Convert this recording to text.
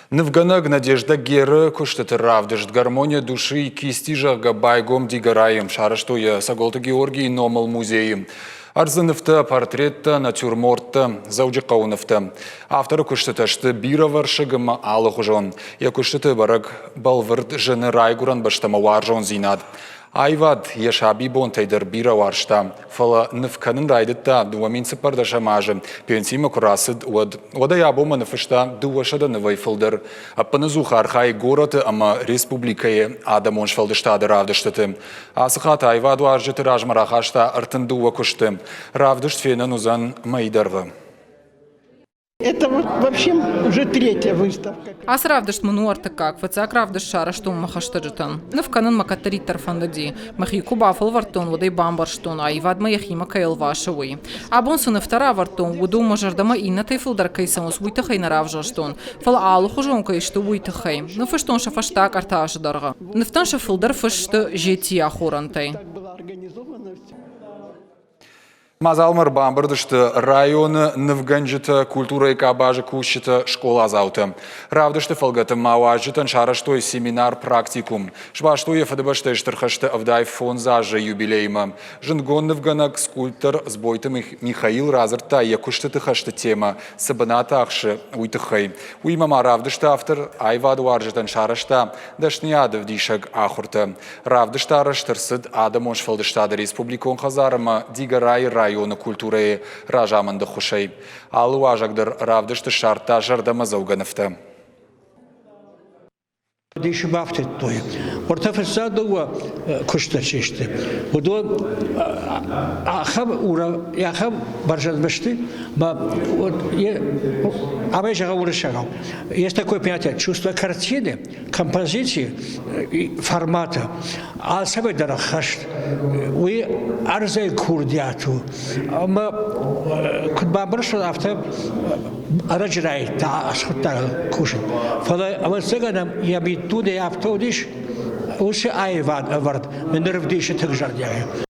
Нывгӕнӕг Надежда Геры куыстыты равдыст «Гармония души и кисти», зӕгъгӕ, байгом Дигорайы. Сарӕзтой йӕ Цӕголты Георгийы номыл музейы. Ӕрдзы нывтӕ, портреттӕ, натюрморттӕ, Дзӕуджыхъӕуы нывтӕ. Авторы куыстытӕ сты бирӕвӕрсыг ӕмӕ алыхуызон. Йӕ куыстыты бӕрӕг бӕлвырд зыны райгуырӕн бӕстӕмӕ уарзондзинад. Аивад йӕ сабибонтӕй дӕр бирӕ уарзта, фӕлӕ ныв кӕнын райдыдта 2014 азы, пенсимӕ куы рацыд, уӕд. Уӕдӕй абонмӕ ныффыста 200 нывӕй фылдӕр. Ӕппынӕдзух архайы горӕты ӕмӕ республикӕйы адӕмон сфӕлдыстады равдыстыты. Ацы хатт аивадуарзджыты размӕ рахаста 32 куысты. Равдыст фенӕн уыдзӕн мӕйы дӕргъы. Это вот вообще уже третья выставка. Ацы равдыст мын у ӕртыккаг. Фыццаг равдыст сарӕзтон мӕ хӕстӕджытӕн. Ныв кӕнын мӕ кӕддӕриддӕр фӕндыди. Мӕхи куы бафӕлвӕрдтон, уӕд ӕй бамбӕрстон, аивадмӕ йӕхимӕ кӕй ӕлвасы, уый. Абон цы нывтӕ равӕрдтон, уыдон мӕ зӕрдӕмӕ иннӕтӕй фылдӕр кӕй цӕуынц, уый тыххӕй нӕ равзӕрстон, фӕлӕ алыхуызон кӕй сты, уый тыххӕй. Ныффыстон сӕ фӕстаг ӕртӕ азы дӕргъы. Нывтӕн сӕ фылдӕр фыст сты зетийы ахорӕнтӕй. Мадзалмӕ ӕрбамбырд сты районы нывгӕнджытӕ, культурӕйы къабазы кусджытӕ, скъоладзаутӕ. Равдысты фӕлгӕты ма уазджытӕн сарӕзтой семинар-практикум. Сбастой йӕ Фыдыбӕстӕйы Стыр хӕсты 75 азы юбилеймӕ. Зындгонд нывгӕнӕг, скульптор Дзбойты Михаил радзырдта йӕ куыстыты хӕсты темӕ цы бынат ахсы, уый тыххӕй. Уыимӕ ма равдысты автор аивадуарзджытӕн сарӕзта дӕсныйад ӕвдисӕг ахуыртӕ. Равдыст арӕзт ӕрцыд Адӕмон сфӕлдыстады республикон хӕдзар ӕмӕ Дигорайы районы культурӕйы разамынды ххуысӕй. Алы уазӕг дӕр равдысты ссардта зӕрдӕмӕдзӕугӕ нывтӕ. Дисы бафтыдтой. Уӕртӕ фыццаг дыууӕ куысты систы. Уыдон ахӕм ахӕм бӕрзӕндмӕ сты, амӕй зӕгъӕм уырыссагау. Есть такое понятие чувство картины, композици форматы алцӕмӕй дӕр ӕххӕст. Уый ӕрдзӕй курдиат у. Ӕмӕ куыд бамбӕрстон, афтӕ ӕрӕджы райдыдта аскъуыддагыл кусын. Фӕлӕ, ӕвӕццӕгӕн, йӕ миддунейы афтӕ уыдис, уыцы аивад ӕвӕрд ныр ӕвдисы тынг зӕрдиагӕй.